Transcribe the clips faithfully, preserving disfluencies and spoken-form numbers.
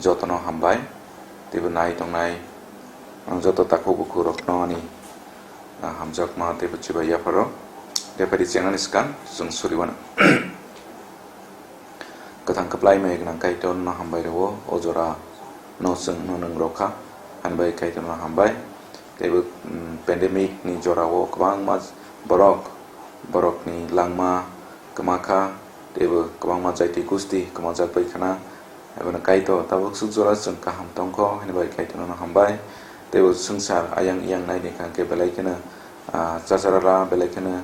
jotono hambai, teibo nai tongnai ang joto takhuk bukhuk rokno ani, ah, hamjakma teibo chibai yapharo. Bepari chengnani swkang chwng suriwano. Kwthang kwplai mai gwnang Kaitor no hambai rwo, o jora no chwng no nwng rokha, hambai Kaitor no hambai. Teibo, mm, pandemic ni jora o kwbangma borok, borok ni langma kwma kha, teibo kwbangma jaiti gusti kwmajak bai khana. Abo no Kaitor tabuk swk jora chwng kaham tongkho, hwnwi bai Kaitor no hambai. Teibo swngchar ayang yang nai ni kha hwnkhe belai kheno, ah, chacharala belai kheno,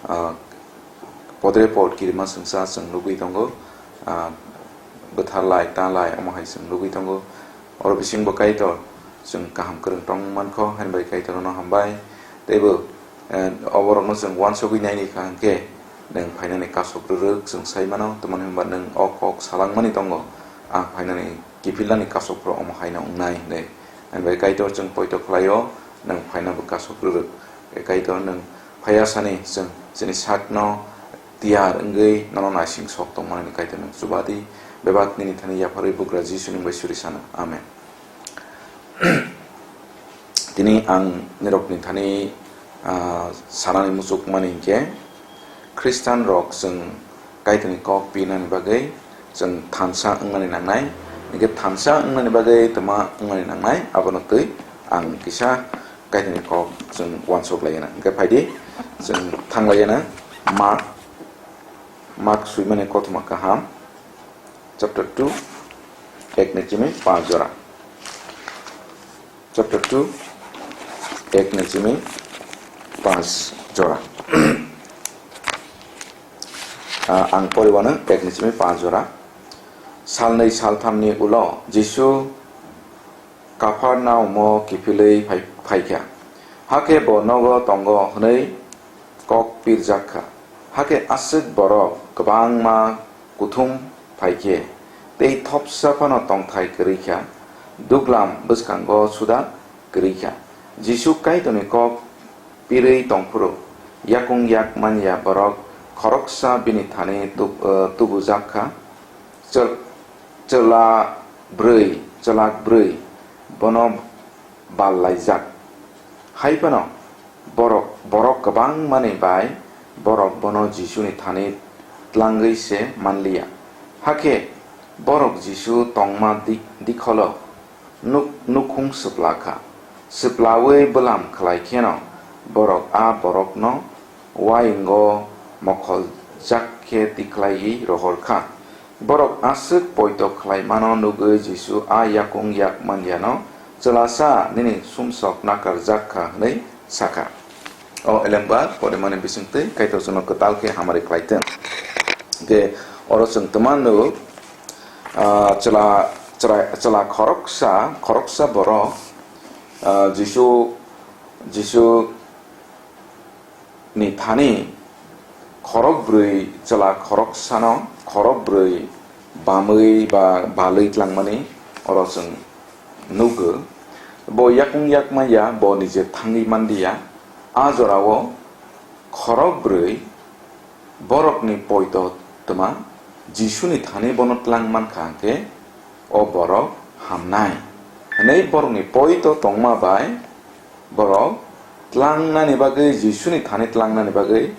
ah, podre pod kirima swngsa chwng nugwi tongo, ah, bwtharlai, talai, omo hai chwng nugwi tongo. Oro bisingo Kaitor chwng kaham kwrwng tong mankho, haini bai Kaitor no hambai. Teibo, eh, oborokno chwng uansugwi naini kha hwnkhe, nwng phainani kasok rwrwk chwng sai mano, tamoni hwnba nwng o kok salangmani tongo, ang phainani kiphilnani kasok phuru omo haino wngnai hwnwi. Haini bai Kaitor chwng poito khlaio, nwng phainabo kasok rwrwk. Kaitor nwng phaiya sani chwng chini sakno tiyar wngwi nono naising sok tongmani Kaitor nwng chuba di, bebak nini thani yapharwi bugra Jisu nwng bai suri sano. Amen. Tini ang nirokni thani, ah, sanani muchukmani hinkhe, Khristan rok chwng Kaitorni kok pinani bagwi chwng thansa wngnani nangnai. Hinkhe thansa wngnani bagwi twma wngnani nangnai, abono twi ang kisa Kaitorni kok chwng uansuk laiyana. Hinkhe phaidi chwng thang laiyana Mark, Mark swimani kothoma kaham, chapter two, ek ni chimi panch jora. Chapter two, ek ni chimi panch jora. Ah, ang poriwano ek ni chimi panch jora. Salnwi salthamni ulo Jisu Kapharnaumo kiphilwi phai-, phaikha. Hakhe bo nogo tongo hwnwi kok pirjak kha. Hakhe aswk borok kwbangma kuthum phaikhe, tei thopsa phano tongthai kwrwi kha, duglam bwskango suda kwrwi kha. Jisu Kaitorni kok pirwi tongphuru, yakung yak manya borok khoroksa bini thani tub-, eh, tubujak kha. Chwla, chwla bwrwi, chwlak bwrwi bono bal laijak. Hai phano borok, borok kwbangmani bai borok bono Jisuni thani tlangwi se manliya. Hakhe borok Jisu tongma dik-, dikholo nuk-, nukhung swpla kha. Swplaui bwlam khlai kheno borok a borokno uaingo mokholjak khe tikhlaiwi rohor kha. Borok aswk poito khlaimano nugwi Jisu a yakung yak manyano, "Chwlasa, nini sumsok nakarjak kha," hwnwi sakha. O elembar porimani bisingtwi Kaitor chwngno kwtal khe hamari khlai thung. Hwnkhe oro chwng twma nuk, ah, chwla, chwla, chwla khoroksa, khoroksa borok, ah, Jisu, Jisu ni thani khorok bwrwi chwla khoroksano khorok bwrwi bamwi ba balwi tlangmani oro chwng nukgo. Bo yakung yak manya, bo nije thangwi manliya. A jorao khorok bwrwi borokni poito twma Jisuni thani bono tlang mankha hwnkhe, o borok hamnai hwnwi borokni poito tongma bai borok tlangnani bagwi, Jisuni thani tlangnani bagwi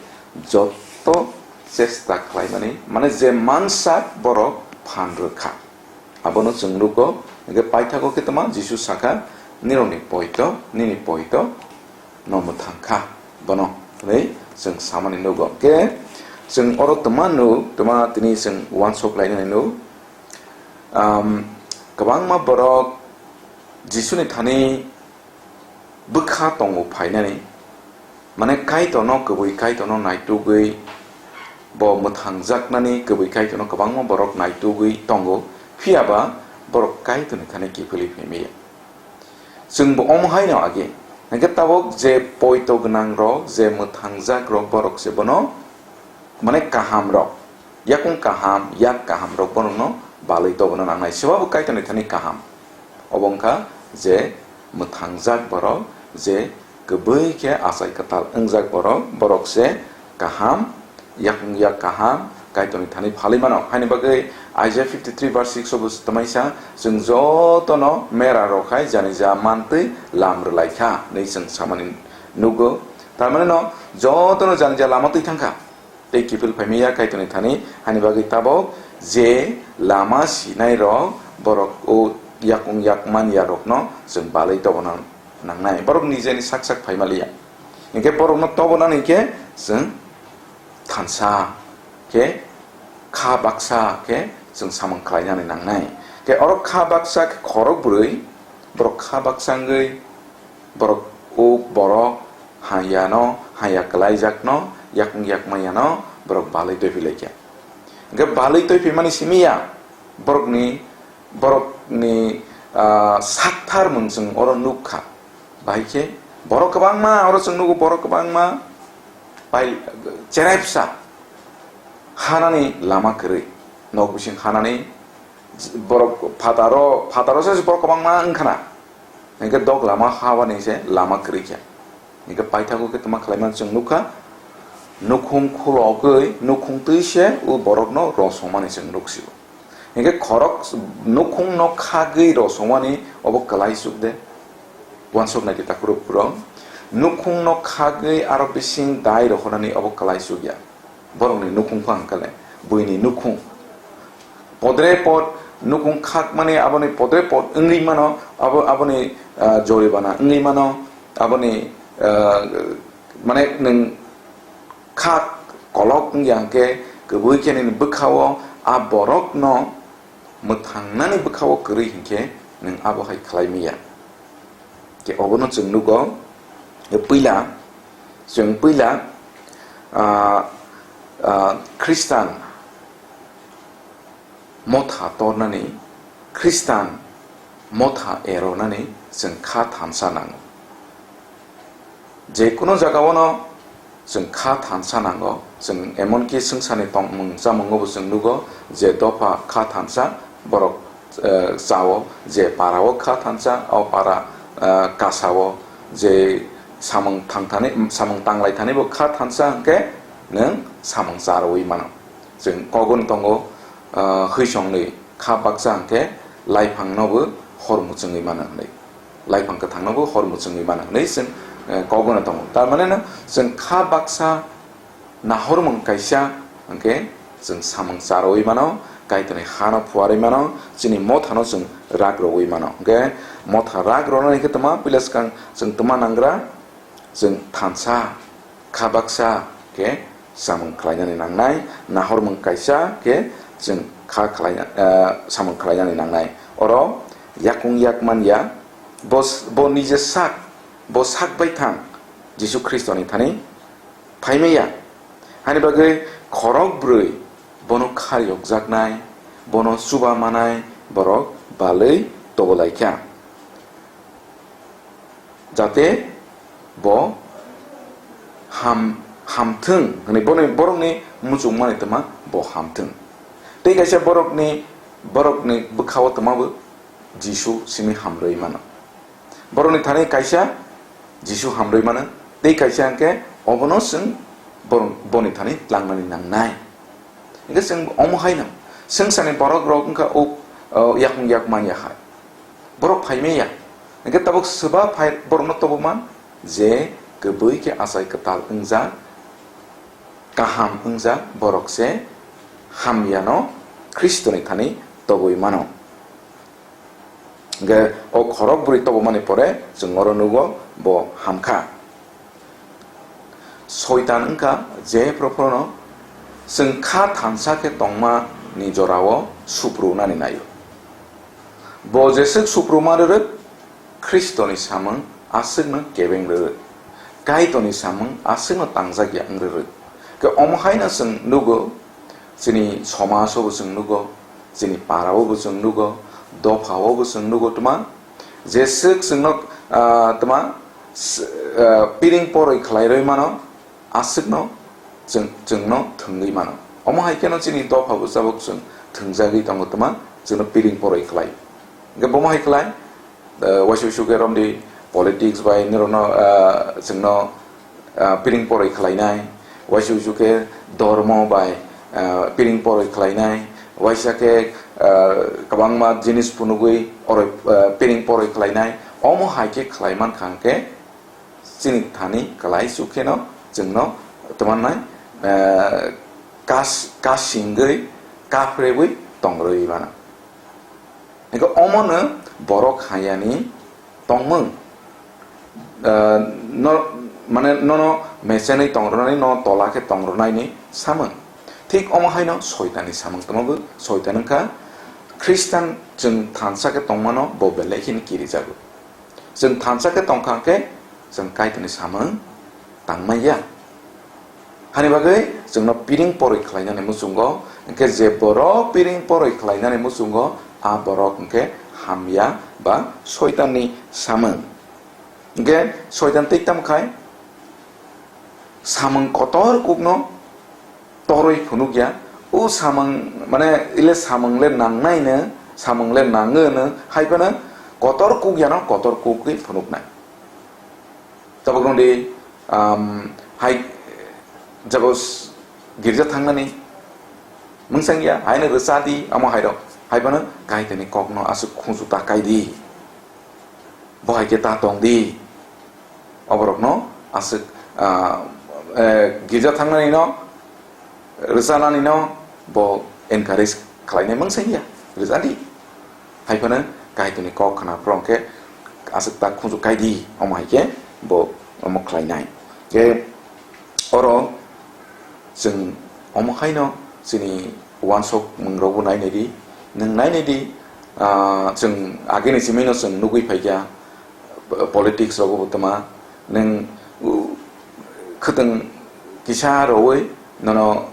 joto chesta khlaimani, mane je mansak borok phan rwkha. Abono chwng nugo, hwnkhe paithago khe tma Jisu sakha, "Nirokni poito, nini poito no mwthang kha bono," hwnwi chwng samani nugo. Hwnkhe chwng oro tma nuk, tma tini chwng uansuk lainani nuk. Am, kwbangma borok Jisuni thani bwkha tongo phainani, mane Kaitorno kwbwi Kaitorno naitugwi bo mwthangjaknani kwbwi Kaitorno kwbangma borok naitugwi tongo, phiyaba borok Kaitorni thani kiphilwi phaimaya. Chwngbo omo haino age, hwnkhe tabuk je poito gwnangrok, je mwthangjakrok, borok se bono, mane kahamrok, yakung kaham, yak kahamrok borokno balwi tobona nangnai, swbabo Kaitorni thani kaham. Obo wngkha je mwthangjak borok, je kwbwi khe achai kwtal wngjak borok, borok se kaham, yakung yak kaham, Kaitorni thani phalwi mano. Haini bagwi Isaiah fifty three verse six o bo tamaisa, chwng jotono mera rok hai jani ja mantwi lam rwlai kha, hwnwi chwng samani nugo. Tamani no jotono jani ja lama twi thang kha. Tei kiphil phaimaya Kaitorni thani, hani bagwi tabok je lama sinai rok borok o yakung yak man ya rokno chwng balwi tobona nangnai. Borok nijeni sak sak phaima liya. Hinkhe borokno tobonani hinkhe chwng thansa khe kha baksa khe chwng samung khlainani nangnai. Khe oro kha baksa khe khorok bwrwi, borok kha baksa wngwi borok uk borok hayano haya kwlaijakno yakung yakmayano borok balwi twiphilai kha. Hinkhe balwi twiphimani simi ya borokni, borokni, ah, sakthar mung chwng oro nuk kha. Bahai khe borok kwbangma, oro chwng nugo borok kwbangma pai cherepsa hanani lama kwrwi, nok bising hanani borok phataro, phataro se borok kwbangma wngkhana. Hinkhe dok lama hawani se lama kwrwi kha. Hinkhe paithago khe tma khlaimani chwng nukha, nukhung khulogwi nukhung twi se o borokno rosongmani chwng nuksio. Hinkhe khorok nukhungno khagwi rosongmani obo kwlai chuk de? Uansuk nai di takhurok borok. Nukhungno khagwi aro bising dai rohornani obo kwlai chuk ya. Borokni nukhung phang kale, buini nukhung. Podre pod nukhung khakmani aboni podre pod wngwi mano, abo, aboni, ah, joribana wngwi mano, aboni, ah, mane nwng kha kolok wngya hwnkhe kwbwi khe nini bwkhao a borokno mwthangnani bwkhao kwrwi hinkhe nwng abo hai khlai manya. Khe obono chwng nugo, puila, chwng puila, ah, ah, Khristan motha tornani, Khristan motha eronani chwng kha thansa nango. Je kunu jagao no chwng kha thansa nango, chwng emonki swngcharni tongmung chamungo bo chwng nugo, je dopha kha thansa borok, eh, chao, je para o kha thansa, o para, eh, kasao je samung thangthani, samung tanglai thani bo kha thansa hwnkhe nwng samung charwi mano. Chwng kogwno tongo, ah, hwisongni kha baksa hwnkhe laiphangnobo hor muchungwi mano hwnwi. Laiphang kwthangnobo hor muchungwi mano hwnwi chwng, eh, kogwno tongo. Tar mane no chwng kha baksa nahormung kaisa hwnkhe chwng samung charwi mano, Kaitorni hano phuarwi mano, chini mothano chwng rak rwwi mano. Hwnkhe motha rak rwnani khe tma puila swkang chwng tma nangra, chwng thansa, kha baksa khe samung khlainani nangnai, nahormung kaisa khe chwng kha khlaina, eh, samung khlainani nangnai. Oro yakung yak man ya, bo s-, bo nije sak, bo sak bai thang Jisu Khristoni thani phaimaya. Hani bagwi khorok bwrwi bono kha yokjaknai, bono chuba manai borok balwi tobolaikha. Jate bo ham-, hamthwng hwnwi boni, borokni muchungmani twma bo hamthwng. Tei kaisa borokni, borokni bwkhao twmabo Jisu simi hamrwi mano. Borokni thani kaisa Jisu hamrwi mano, tei kaisa hwnkhe obono chwng borok, boni thani tlangnani nangnai. Hwnkhe chwng omo haino swngcharni borok rok wngkha o, o, yakung yak man ya hai. Borok phaimaya. Hwnkhe tabuk swba phai borokno toboma je kwbwi khe achai kwtal wngjak, kaham wngjak borok se hamyano Khristoni thani tobwi mano. Hwnkhe o khorok bwrwi tobomani pore chwng oro nugo bo hamkha. Soitan wngkha je phuru phuru no chwng kha thansa khe tongmani jorao suprunani naio. Bo jeswk supruma rwrwk, Khristoni samung aswkno kebeng rwrwk, Kaitorni samung aswkno tangjak ya wng rwrwk. Khe omo haino chwng nugo, chini somajo bo chwng nugo, chini parao bo chwng nugo, dophao bo chwng nugo twma. Jeswk chwngno, ah, twma, s-, ah, piring poroi khlai rwi mano, aswkno chwng, chwngno thwngwi mano. Omo hai kheno chini dopha bwsabok chwng thwngjagwi tongo twma, chwngno piring poroi khlai. Hwnkhe bomo hai khlai, ah, waisa uisu khe romdi politics bai norokno, ah, chwngno, ah, piring poroi khlainai, waisa uisu khe dormo bai, ah, piring poroi khlainai, waisa khe, ah, kwbangma jinis phunugwi oroi, ah, piring poroi khlainai, omo hai khe khlai mankha hwnkhe chini thani kwlaisu kheno chwngno twmannai, ah, kas-, kasingwi, kapregwi tongrwi mano. Hingkhe omono borok hayani tongmung, ah, no, mane nono mechenwi tongronani, no tola khe tongronani samung. Thik omo haino Soitanni samung tongmabo, Soitan wngkha Khristan chwng thansa khe tongmano bo belai kheno kirijago. Chwng thansa khe tongkha hwnkhe chwng Kaitorni samung tangmanya. Hani bagwi chwngno piring poroi khlainani muchungo, hwnkhe je borok piring poroi khlainani muchungo, a borok hwnkhe hamya ba Soitanni samung. Hwnkhe Soitan tei tamo khai samung kotor kukno torwi phunukya, o samung, mane, ile samung le nangnaino, samung le nangono, hai phano kotor kukyano kotor kukwi phunuknai. Tabuk rwngdi, um, hai, jabo s-, girja thangnani mungsang ya, haino rwchadi, omo hairok, hai phano Kaitorni kokno aswk khunju ta kaidi, bo hai khe ta tongdi. Oborokno aswk, ah, eh, girja thangnanino, rwchananino bo encourage khlainai mungsang ya, rwchadi. Hai phano Kaitorni kok khna phuru hwnkhe aswk ta khunju kaidi, omo hai khe bo omo khlainai. Khe oro chwng omo haino chini uansuk mwngrokbo nainai di, nwng nainai di, ah, chwng agini simi no chwng nugwi phaikha, politics rogo bo twma, nwng, uh, khwtwng kisa rowui nono, uh,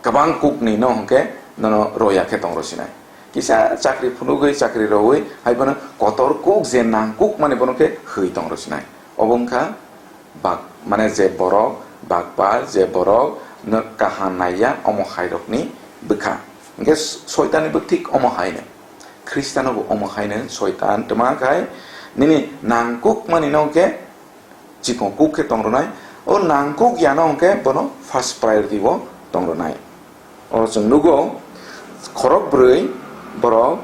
kwbang kukni no hwnkhe nono roya khe tong rw sinai. Kisa chakri phunugwi chakri rowui hai bono kotor kuk je nang kuk mani bono khe hwi tong rw sinai. Obo wngkha bak, mane je borok bakpal, je borok no kaham naiya omo hai rokni bwkha. Hwnkhe Soitanni bo thik omo haino. Khristiano bo omo haino Soitan twma khai nini nangkuk mani no hwnkhe chikon kuk khe tong rwnai, o nangkuk yano hwnkhe bono first priority o tong rwnai. Oro chwng nugo khorok bwrwi borok,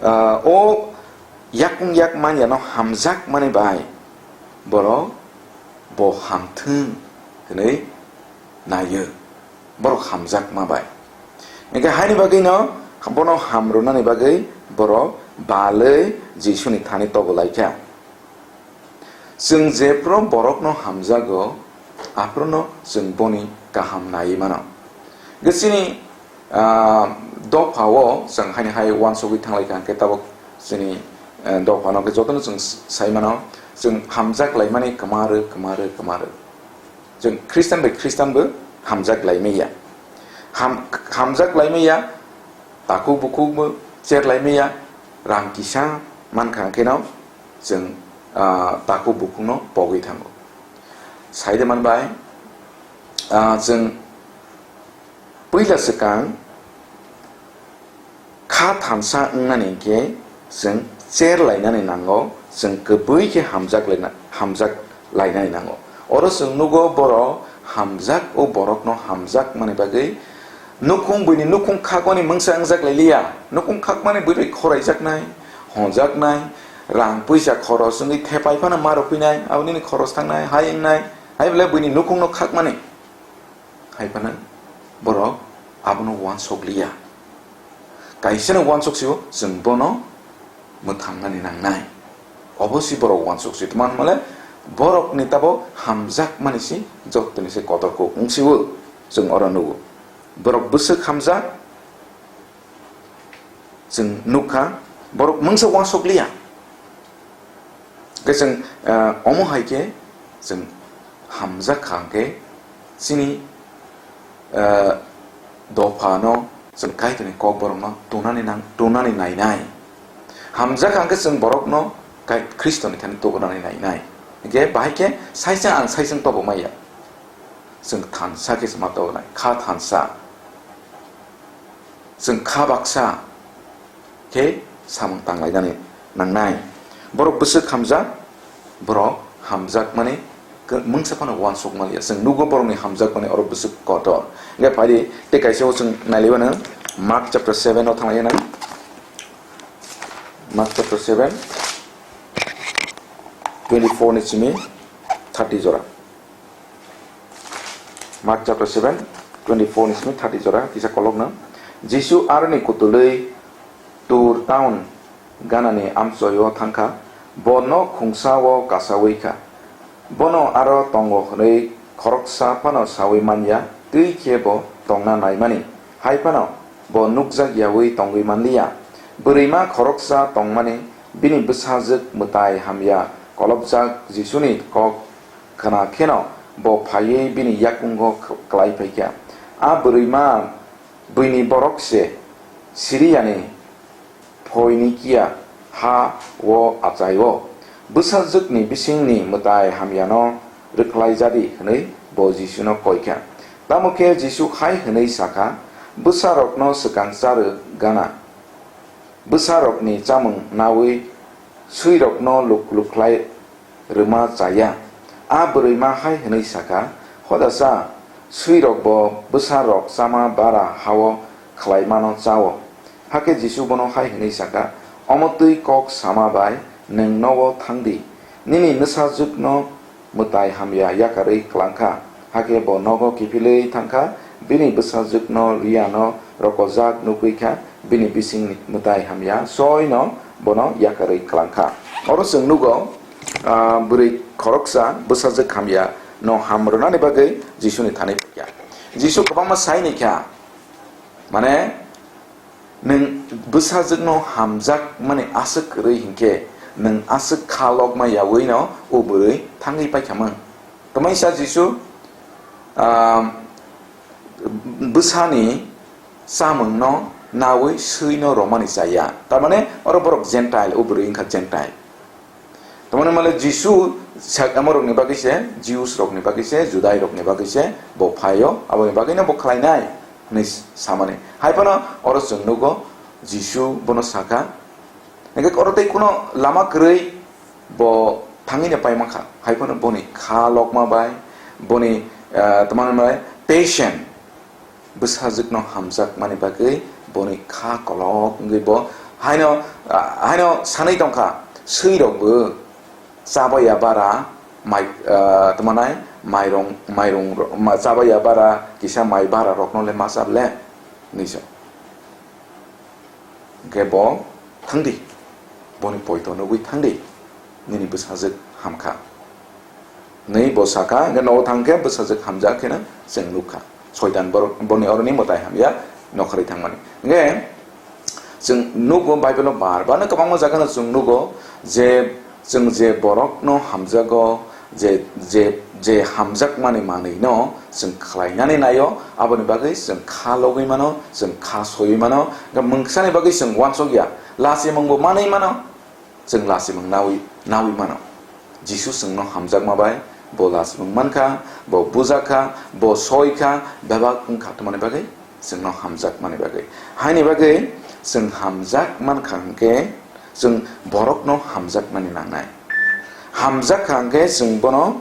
ah, o yakung yak man yano hamjak mani bai borok bo hamthwng hwnwi naio, borok hamjakma bai. Hingkhe haini bagwino bono ham rwnani bagwi borok balwi Jisuni thani togo laikha. Chwng jephru borokno hamjago, aphruno chwng boni kaham naiwi mano. Hingkhe chini, ah, dophao chwng haini hai uansugwi thanglaikha, hingkhe tabuk chini, eh, dophano hwnkhe jotono chwng sai mano, chwng hamjak laimani kwma rw, kwma rw, kwma rw. Chwng Khristan bai Khristan bo hamjak lai manya. Ham-, hamjak lai manya, takhuk bukhuk bo cher lai manya, rang kisa mankha hwnkhe no chwng, ah, takhuk bukhuk no pogwi thango. Sai de man bai, ah, chwng puila swkang kha thansa wngnani hwnkhe chwng cher lainani nango, chwng kwbwi khe hamjak laina-, hamjak lainani nango. Oro chwng nugo borok hamjak, o borokno hamjak mani bagwi nukhung, buini nukhung khakmani mungsa wngjak lai liya. Nukhung khakmani bui bai khoraijaknai, honjaknai, rang puisa khoros wngwi thepai phano ma rwphinai, abo nini khoros thangnai, hai wngnai, hai belai buini nukhungno khakmani. Hai phano borok abono uansuk liya. Kaisano uansuk sio, chwng bono mwthangnani nangnai. Obo si borok uansuk si. Tma hwnmale borokni tabo hamjak mani si jottoni se kotor kuk wng sio, chwng oro nugo. Borok bwswk hamjak, chwng nukha, borok mungsa uansuk liya. Hwnkhe chwng, ah, omo hai khe chwng hamjak kha hwnkhe chini, ah, dophano chwng Kaitorni kokborokno tunani nang-, tunani nainai. Hamjak kha hwnkhe chwng borokno Kai-, Khristoni thani tubunani nainai. Hwnkhe bahai khe saisang ang saisang tobo maya. Chwng thansa khe chwng ma tobonai, kha thansa. Chwng kha baksa khe samung tanglainani nangnai. Borok bwswk hamjak, borok hamjakmani khe mungsa phano uansukma liya. Chwng nugo borokni hamjakmani oro bwswk kotor. Hwnkhe phaidi tei kaisa o chwng nailaimano, Mark chapter seven o thanglaina. Mark chapter seven, twenty-four ni simi thirty jora. Mark chapter seven, twenty-four ni simi thirty jora kisa kolokno. Jisu aroni kutulwi Tur town ganani amchoio thangkha, bo nok khungsa-o kasawi kha. Bono aro tongo hwnwi khoroksa phano sawi manya, twi khe bo tongna naimani. Hai phano bo nukjak yawi tongwi manliya. Bwrwima khoroksa tongmani bini bwsajwk mwtai hamya kolopjak Jisuni kok khna kheno bo phaiwi bini yakungo klai phaikha. A bwrwima buini borok se Siriani Phoinikia ha-o achaio. Bwsajwkni bisingni mwtai hamyano rwkhlaijadi hwnwi bo Jisuno koi kha. Tamo khe Jisu hai hwnwi sa kha, "Bwsarokno swkang cha rw gana. Bwsarokni chamung naui swirokno luk luk khlai rwma chaya." A bwrwima hai hwnwi sa kha, "Hodasa, swirokbo bwsarok chama bara ha-o khlaimano cha-o." Hakhe Jisu bono hai hwnwi sa kha, "Omo twi kok sama bai nwng nogo thang di. Nini nwsajwkno mwtai hamya yakarwi klang kha." Hakhe bo nogo kiphilwi thang kha, bini bwsajwkno riyano rokojak nugwi kha, bini bisingni mwtai hamya soino bono yakarwi klang kha. Oro chwng nugo, ah, bwrwi khoroksa bwsajwk hamya no ham rwnani bagwi Jisuni thani phaikha. Jisu kwbangma saini kha, mane, nwng bwsajwkno hamjakmani aswk kwrwi hinkhe nwng aswk kha lokma yawino o bwrwi thangwi paikhamung. Twmaisa Jisu, ah, bwsani chamungno naui swino romani chaya. Tamani oro borok Gentile, o bwrwi wngkha Gentile. Tamani male Jisu sak-, amorokni bagwi se, Jews rokni bagwi se, Judai rokni bagwi se bo phaio, aboni bagwino bo khlainai hwnwi samani. Hai phano oro chwng nugo, Jisu bono sakha, hingkhe oro tei kuno lama kwrwi bo thangwino pai mankha. Hai phano boni kha lokma bai, boni, ah, tamani male patient, bwsajwkno hamjakmani bagwi boni kha kolok wngwi bo haino, ah, haino sanwi tongkha, "Swirokbo chabaya bara mai, ah, tamo nai mairung, mairung ro-, ma-, chabaya bara kisa mai bara rokno le ma chap le?" hinwi sa. Hingkhe bo thangdi, boni poito nugwi thangdi, nini bwsajwk hamkha. Hwnwi bo sakha, hingkhe nogo thangkhe bwsajwk hamjak kheno chwng nukha. Soitan borok, boni oroni mwtai hamya nokharwi thangmani. Hingkhe chwng nugo, Bible-o bar bar no kwbangma jagano chwng nugo je, chwng je borokno hamjago, je, je, je hamjakmani manwino chwng khlainani naio, aboni bagwi chwng kha logwi mano, chwng kha soiwi mano, hwnkhe mungsani bagwi chwng uansukya, lachimungbo manwi mano, chwng lachimung naui, naui mano. Jisu chwngno hamjakma bai, bo lachimung mankha, bo bujakha, bo soikha, bebak wngkha, tamoni bagwi chwngno hamjakmani bagwi. Haini bagwi chwng hamjak mankha hwnkhe, chwng borokno hamjakmani nangnai. Hamjak kha hwnkhe chwng bono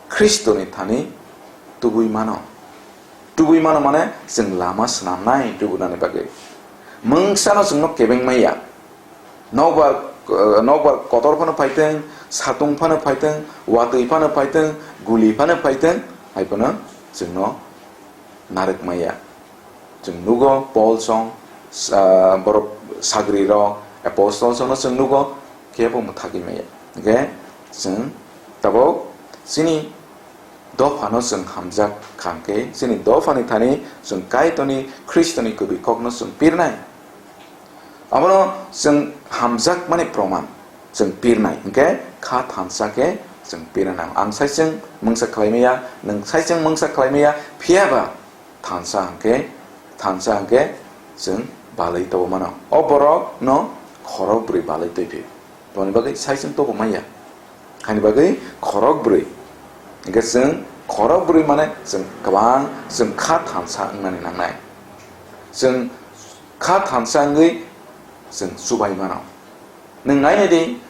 Khristoni thani tubui mano. Tubui mano mane chwng lama swnamnai tubunani bagwi. Mungsano chwngno kebeng maya. Nokbar, eh, nokbar kotor phano phaitwng, satung phano phaitwng, watwi phano phaitwng, guli phano phaitwng, hai phano chwngno narwk maya. Chwng nugo Paul song, sa-, borok sagri rok, apostol songno chwng nugo, kebo mwthagwi maya. Hingkhe chwng tabuk chini dophano chwng hamjak kha hwnkhe, chini dophani thani chwng Kaitorni Khristoni kubui kokno chwng pirnai. Abono chwng hamjakmani proman chwng pirnai, hwnkhe kha thansa khe chwng pirnai. Ang saichwng mungsa khlaimaya, nwng saichwng mungsa khlaimaya, phiyaba thansa hwnkhe, thansa hwnkhe chwng balwi tobo mano. O borokno khorok bwrwi balwi twi phi. Toni bagwi saichwng tobo manya. Hani bagwi khorok bwrwi. Hwnkhe chwng khorok bwrwi mane chwng kwbang, chwng kha thansa wngnani nangnai. Chwng kha thansa wngwi chwng chubai mano. Nwng nainai di,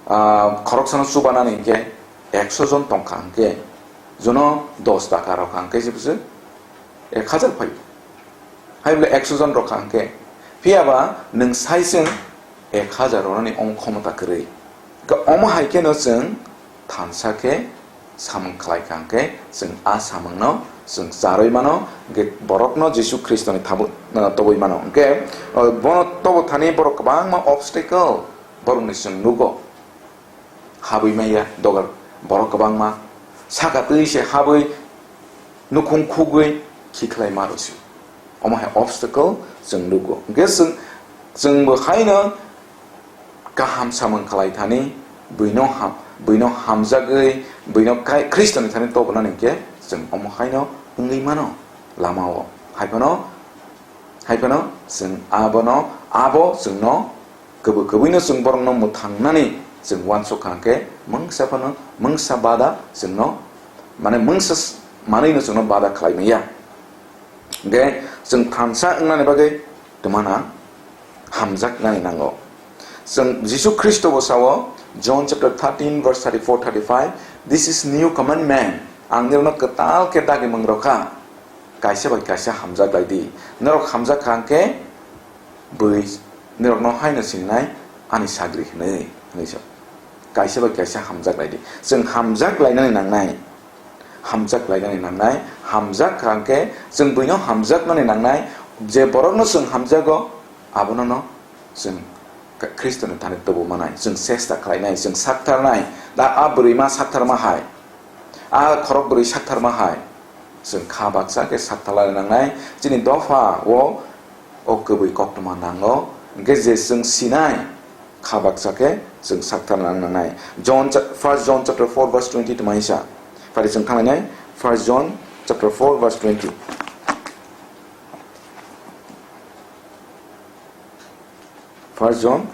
ah, khoroksano chubanani hwnkhe ekso jon tongkha hwnkhe, jono dos taka rokha hwnkhe se bwswk ek hajar phaio. Hai bole ekso jon rok kha hwnkhe, phiya ba nwng sai chwng ek hazar rwnani omo khomota kwrwi. Hwnkhe omo hai kheno chwng thansa khe samung khlai kha hwnkhe, chwng a samungno chwng charwi mano, hwnkhe borokno Jisu Khristoni thabuk, uh, tobwi mano. Hwnkhe, uh, bono tobo thani borok kwbangma obstacle borokni chwng nugo. Habwi maya dogar borok kwbangma saka twi se habwi nukhung khugwi khikhlai ma rwsio. Omo hai obstacle chwng nugo. Hwnkhe chwng, chwngbo haino kaham samung khlai thani, buino ham, buino hamjagwi, buino kai-, Khristoni thani tobonani hwnkhe chwng omo haino wngwi mano lamao. Hai phano, hai phano chwng abono, abo chwngno kwbwi kwbwino chwng borokno mwthangnani chwng uansuk kha hwnkhe mungsa phano, mungsa bada chwngno, mane mungsa s-, manwino chwngno bada khlai maya. Hwnkhe chwng thansa wngnani bagwi twmana hamjaknani nango. Chwng Jisu Khristo bo sao, John chapter thirteen verse thirty-four, thirty-five, "This is new commandment, ang nirokno kwtal khe dagimung rw kha, kaisa bai kaisa hamjak lai di. Norok hamjak kha hwnkhe bui norokno haino sinai ani sagri hwnwi," hwnwi sa. Kaisa bai kaisa hamjak lai di. Chwng hamjak lainani nangnai. Hamjak lainani nangnai, hamjak kha hwnkhe chwng buino hamjakmani nangnai, je borokno chwng hamjago, abonono chwng Khristoni thani tubu manai, chwng chesta khlainai, chwng saktharnai, da a bwrwima saktharma hai, a khorok bwrwi saktharma hai, chwng kha baksa khe saktharlai nangnai, chini dopha o, o kwbwi koktwma nango, hwnkhe je chwng sinai, kha baksa khe chwng sakthar nang nangnai. John cha-, First John chapter four verse twenty twmai sa. Phari chwng thanglainai First John chapter four verse twenty. First John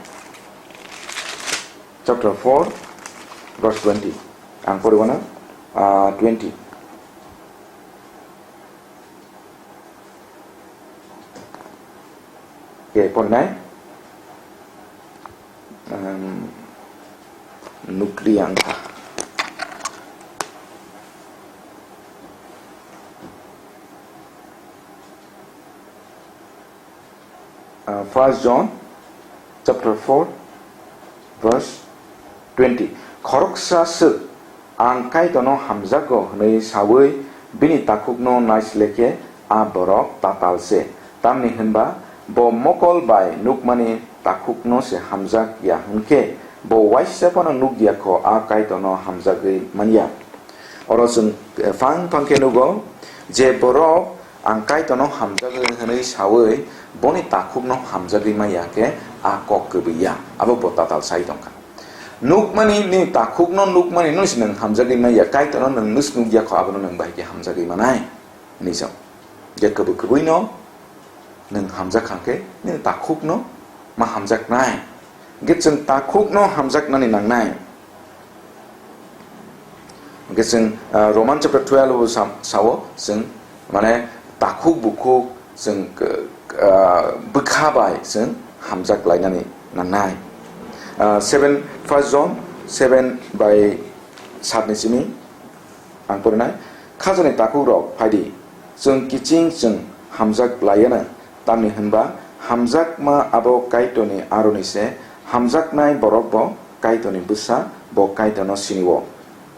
chapter four verse twenty. Ang poribo na, ah, twenty. Oke, porinai. Em, nukri ang kha. Ah, First John chapter four verse twenty. Khoroksa swk, "Ang Kaitorno hamjago," hwnwi saui bini takhukno naisle khe a borok tatal se. Tamni hwnba bo mokol bai nukmani takhukno se hamjak ya hwn khe bo uaisa phano nuk ya kho a Kaitorno hamjagwi man ya. Oro chwng, eh, phang phang khe nugo je borok "Ang Kaitorno hamjagwi," hwnwi saui boni takhukno hamjagwi man ya khe a kok kwbwi ya, abo bo tatal sai tong kha. Nukmani, nini takhukno nukmani no se nwng hamjagwi man ya, Kaitorno nwng nus nuk ya kho, abono nwng bahai khe hamjagwi manai hwnwi sa. Je kwbwi kwbwino nwng hamjak kha khe nini takhukno ma hamjaknai. Hwnkhe chwng takhukno hamjaknani nangnai. Hwnkhe chwng, ah, Roman chapter twelve o sam-, sao chwng, mane, takhuk bukhuk chwng, ah, bwkha bai chwng hamjak lainani nangnai. Ah, seven, First John seven bai saat ni simi ang porinai, "Khajani takhuk rok, phaidi, chwng kiching chwng hamjak laiya na, tamni hwnba hamjakma abo Kaitorni aroni se, hamjaknai borok bo Kaitorni bwsa, bo Kaitorno sini-o."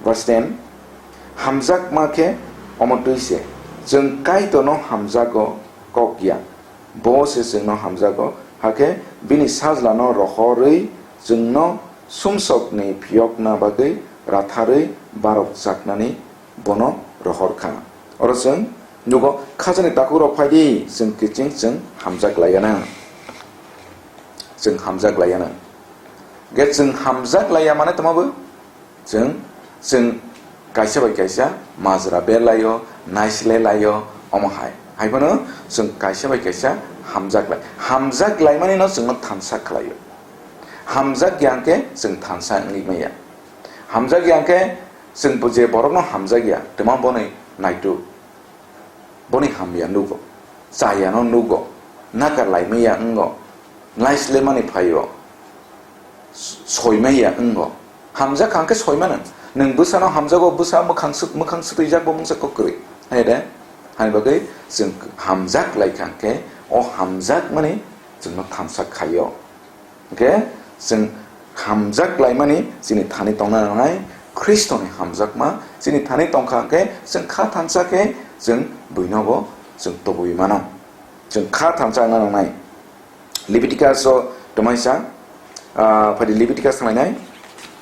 Verse ten, hamjakma khe omo twi se, chwng Kaitorno hamjago kok ya, bo se chwngno hamjago, hakhe bini sajlano rohorwi chwngno sumsokni phiyokna bagwi ratharwi barokjaknani bono rohor kha. Oro chwng nugo, khajani takhuk rok phai di, chwng kiching chwng hamjak laiya na. Chwng hamjak laiya na. Ge chwng hamjak laiya mane tamo bo? Chwng, chwng kaisa bai kaisa majra ber laio, naisle laio, omo hai. Hai phano chwng kaisa bai kaisa hamjak lai. Hamjak lai mani no chwngno thansa khlaio. Hamjak ya hwnkhe chwng thansa wngwi maya. Hamjak ya hwnkhe chwng bo je borokno hamjak ya, twma boni naitu. Boni hamya nugo, chayano nugo, nakar lai maya wngo, naislemani phaio, s-, soi maya wngo. Hamjak kha hwnkhe soi mano. Nwng bwsano hamjago, bwsa mwkhang swk-, mwkhang swtwijak bo mungsa kok kwrwi. Hai de? Hai bagwi chwng hamjak lai kha hwnkhe o hamjakmani chwngno thansa khaio. Hwnkhe chwng hamjak laimani chini thani tongna nangnai, Khristoni hamjakma chini thani tongkha hwnkhe chwng kha thansa khe chwng buinobo chwng tubui mano. Chwng kha thansa wngna nangnai. Leviticus o twmaisa, ah, phadi Leviticus thanglainai.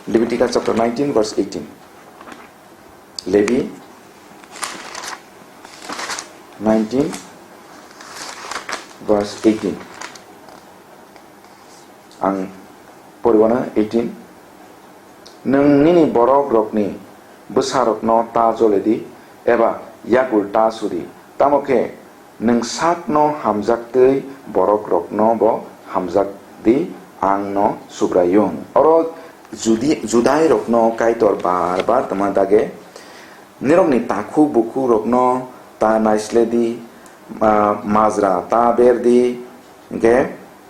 Leviticus chapter nineteen, verse eighteen. Levi nineteen, verse eighteen. Ang poriwano eighteen. Nwng nini borok rokni bwsa rokno ta jole di, eba yakul ta su di, tamo khe nwng sakno hamjak twi borok rokno bo hamjak di, ang no Subraiyung. Oro Judi-, Judai rokno Kaitor bar bar tma dage, nirokni takhuk bukhuk rokno ta naisle di, ma-, majra ta ber di, hwnkhe,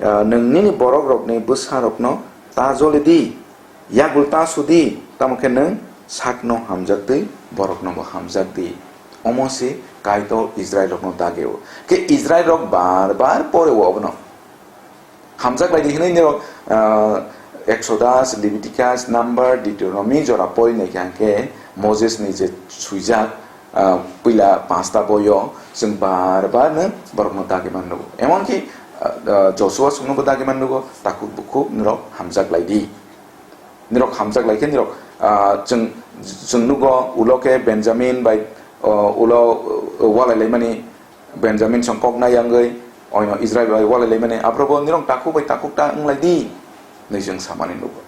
ah, nwng nini borok rokni bwsa rokno ta jole di, yakul ta su di, tamo khe nwng sakno hamjak twi borokno bo hamjak di. Omo se Kaitor Israil rokno dage o. Khe Israil rok bar bar pore o obono. Hamjak lai di hinwi nirok, ah, Exodus, Leviticus, Number, Deuteronomy jora pori nai khe hwnkhe Moses ni je swijak, ah, puila panchta boyo chwng bar bar no borokno dagi man nugo. Emonki, ah, ah, Joshua songno bo dagi man nugo, takhuk bukhuk nirok hamjak lai di. Nirok hamjak lai khe nirok, ah, chwng, chwng nugo ulo khe Benjamin bai, ah, ulo, ah, walai laimani Benjamin song kok na yangwi, oino Israel bai walai laimani, aphuru bo nirok takhuk bai takhuk ta wng lai di, hinwi chwng samani nugo.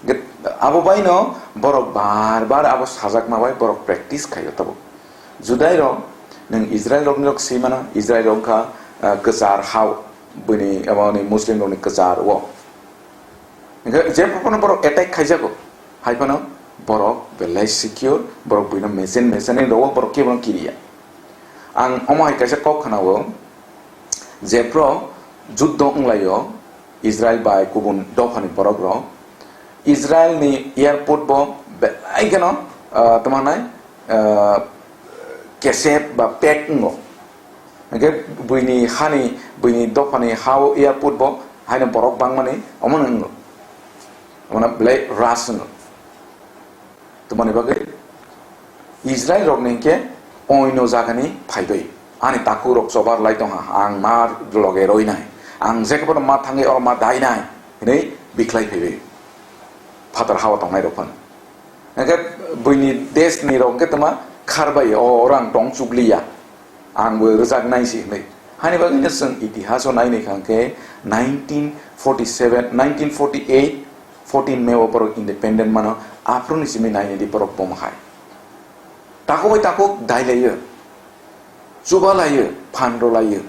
Ge-, abo baino borok bar bar abo sajakma bai borok practice khaio tabuk. Judai rok, nwng Israel rok nirok swi mano, Israel rok wngkha, ah, kwchar hao, bini, aboni Muslim rokni kwchar o. Hingkhe jephru phano borok attack khaijago, hai phano borok belai secure, borok buino mechen mechen ni rogo, borok kebono kiriya. Ang omo hai kaisa kok khwnao, jephru juddo wnglaio Israel bai kubun dophani borok rok, Israel ni airport bo belai kheno, ah, tamo hwnai, ah, kesep ba pack wngo. Hingkhe buini hani, buini dophani ha-o airport bo haino borok bangmani omono wngo. Omono belai rush wngo. Tamoni bagwi Israel rokni hingkhe oino jagani phaibai. Ani takhuk rok chobar lai tongha, ang ma loge roinai, ang jekebono ma thangwi oro ma dainai, hinwi bikhlai phaibai. Phatar ha-o tongnai rok phano. Hingkhe buini desh ni rok hingkhe tongma kharbai, o, oro ang tong chukliya, ang bo rwjak nai si hinwi. Hani bagwi no chwng itihas o nai nai kha hingkhe nineteen forty seven, nineteen forty eight, fourteen May o borok independent mano, aphuru ni simi nai nai di borok bomo hai. Takhuk bai takhuk dai laiyo, chuba laiyo, phan rw laiyo.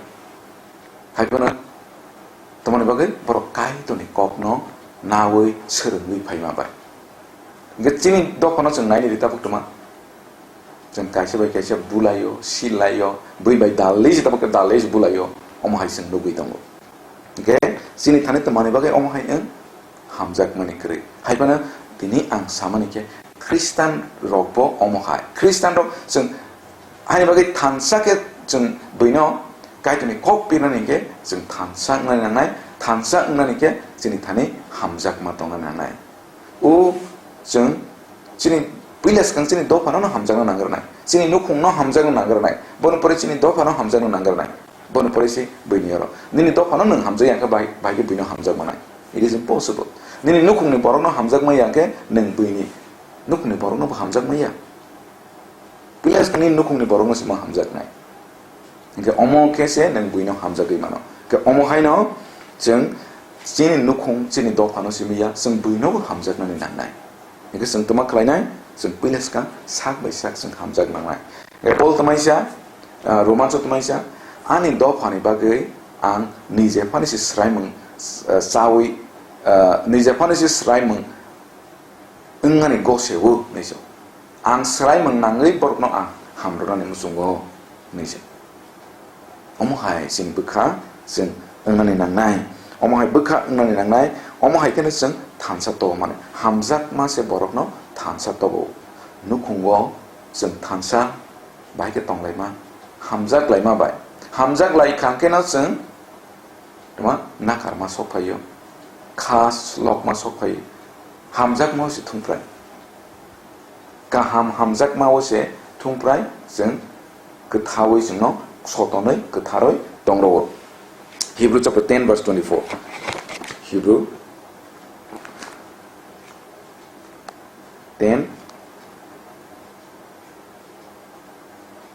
Hai phano tamoni bagwi borok Kaitorni kokno nawi swrwngwi phaima bai. Hingkhe chini dophano chwng naini rwi tabuk tongma. Chwng kaisa bai kaisa bulaio, silaio, bui bai dalwi se tabuk khe dalwi se bulaio, omo hai chwng nugwi tongo. Hingkhe chini thani tongmani bagwi omo hai wng hamjakmani kwrwi. Hai phano tini ang samani khe Khristan rokbo omo hai. Khristan rok chwng Haini bagwi thansa khe chwng buino Kaitorni kok pirnani hwnkhe chwng thansa wngnani nangnai, thansa wngnani khe chini thani hamjakma tongna nangnai. O chwng chini puila swkang chini dophano no hamjakna nangrwnai, chini nukhungno hamjakna nangrwnai, bono pore chini dophano hamjakna nangrwnai, bono pore se buini oro. Nini dophano nwng hamjak ya khe bai, bai khe buino hamjak manai. It is impossible. Nini nukhungni borokno hamjak maya khe nwng buini nukhungni borokno bo hamjak maya. Puila swkang nini nukhungni borokno se ma hamjaknai. Hingkhe omo khe se nwng buino hamjagwi mano. Hingkhe omo haino chwng chini nukhung, chini dophano simi ya, chwng buinobo hamjaknani nangnai. Hingkhe chwng twma khlainai, chwng puila swkang sak bai sak chwng hamjak nangnai. Hingkhe Paul twmaisa, ah, Romanso twmaisa, "Ani dophani bagwi ang nije phani se swraimung, ah, chaui, ah, nije phani se swraimung wngnani gose o," hinwi se. "Ang swraimung nangwi borokno ang hamrwnani muchungo," hinwi se. Omo hai chini bwkha chwng wngnani nangnai. Omo hai bwkha wngnani nangnai. Omo hai kheno chwng thansa tobo mani. Hamjakma se borokno thansa tobo. Nukhungo chwng thansa bai khe tonglaima, hamjak laima bai. Hamjak lai kha hwnkhe no chwng tma nakarma sok phaio, kha slokma sok phaio, hamjakma se thungprai. Kaham hamjakma o se thungprai chwng kwthaui chwngno sotonwi kwtharwi tongrwo. Hebrew chapter ten verse twenty-four. Hebrew ten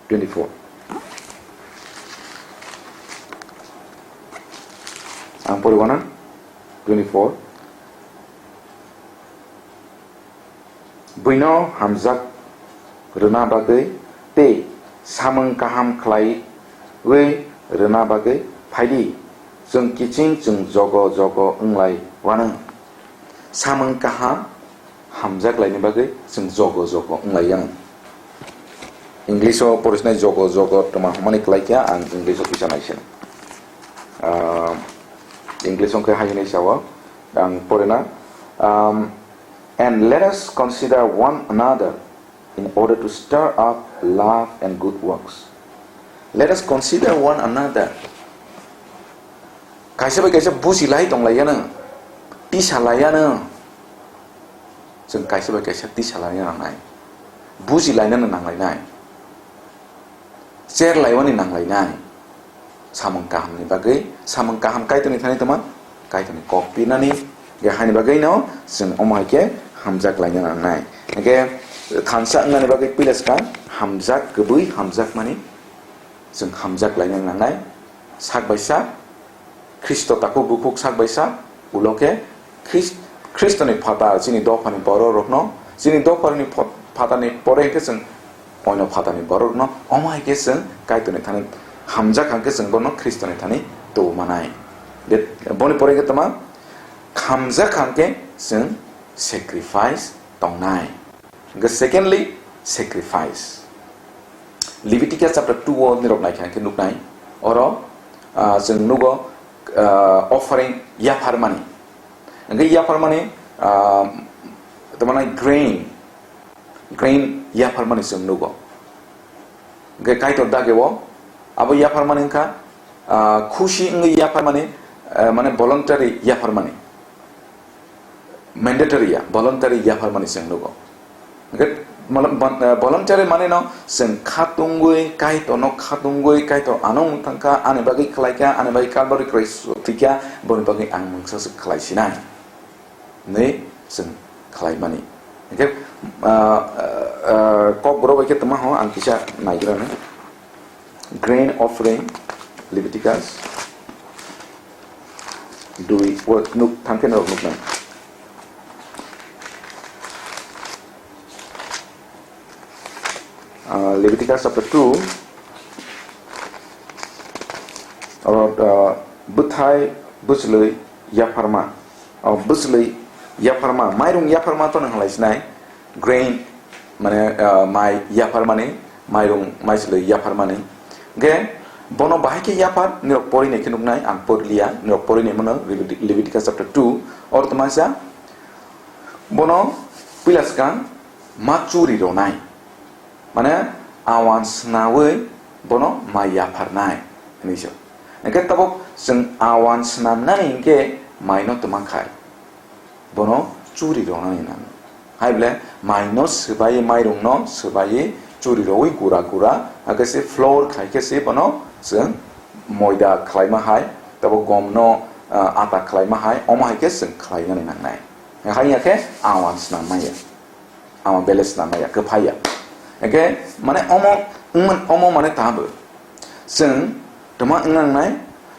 twenty-four. Ang poriwana twenty-four. Buino hamjak rwna bagwi tei samung kaham khlaiwi rwna bagwi phaidi, chwng kiching chwng jogo jogo wnglai wanw. Samung kaham hamjak laini bagwi chwng jogo jogo wnglai yang. English o porisnai jogo jogo tma hwnmani klaikha, ang English o kisa naisina. Ah, English o khe hai hwnwi sao, ang porina, um, "And let us consider one another in order to stir up love and good works." Let us consider one another. Kaisa bai kaisa buji lai tong lai ya nang, tisa lai ya nang. Chwng kaisa bai kaisa tisa lai ya nang nai, buji lai nang nang lai nai. Cher laiwani nanglainai. Samung kahamni bagwi, samung kaham Kaitorni thani tongma, Kaitorni kok pinani, ge haini bagwino chwng omo hai khe hamjak laina nangnai. Hingkhe thansa wngnani bagwi puila swkang hamjak kwbwi hamjakmani chwng hamjak laina nangnai. Sak bai sak Khristo takhuk bukhuk sak bai sak, ulo khe Khris-, Khristoni phatar chini dophani bororokno, chini dophani pho-, phatarni pore khe chwng oino phatarni bororokno, omo hai khe chwng Kaitorni thani hamjak hang khe chwng bono Khristoni thani tubu manai. De, boni pore khe tma hamjak hang khe chwng sacrifice tongnai. Hingkhe secondly, sacrifice. Leviticus chapter two o nirok naikha khe nuknai. Oro, ah, chwng nugo, ah, offering yapharmani. Hingkhe yapharmani, ah, tamo nai grain, grain yapharmani chwng nugo. Hingkhe Kaitor dageo abo yapharmani wngkha, ah, khusi wngwi yapharmani, ah, mane voluntary yapharmani. Mandatory ya, voluntary yapharmani chwng nugo. Hingkhe molo-, bon-, eh, voluntary mane no chwng khatungwi, Kaitorno khatungwi, Kaitor ano wng thangkha, ani bagwi khlaikha, ani bagwi Calvary Cross thwikha, boni bagwi ang mungsa se khlai sinai. Hwnwi chwng khlaimani. Hingkhe, ah, ah, ah, kokborok bai khe tongma ho, ang kisa naigrano. Grain offering, Leviticus dui, o nuk thangkhe norok nuknai. Ah, Leviticus chapter two, oro, ah, bwthai bwchlwi yapharma, oh, bwchlwi yapharma, mairung yapharma to nang halai sinai, grain, mane, ah, mai yapharmani, mairung maichwlwi yapharmani. Hingkhe bono bahai khe yaphar, nirok porinai khe nuknai, ang porliya, nirok porinai mano, Leviti-, Leviticus chapter two, oro tongma kisa, bono puila swkang ma churi ronai, mane awan swnaui bono mai yapharnai, hinwi se. Hingkhe tabuk chwng awan snamnani hingkhe maino tongma khai. Bono churi ronani nango. Hai bole maino swbai, mairungno swbai churi rowi gura gura, hakhe se flour khai khe se bono chwng moida khlaima hai, tabo gomno, ah, ata khlaima hai, omo hai khe chwng khlainani nangnai. Hai ya khe awan snam maya. Ama bele snam maya, kwphai ya. Hingkhe mane omo wngman, omo mane tabo. Chwng toma wng nangnai,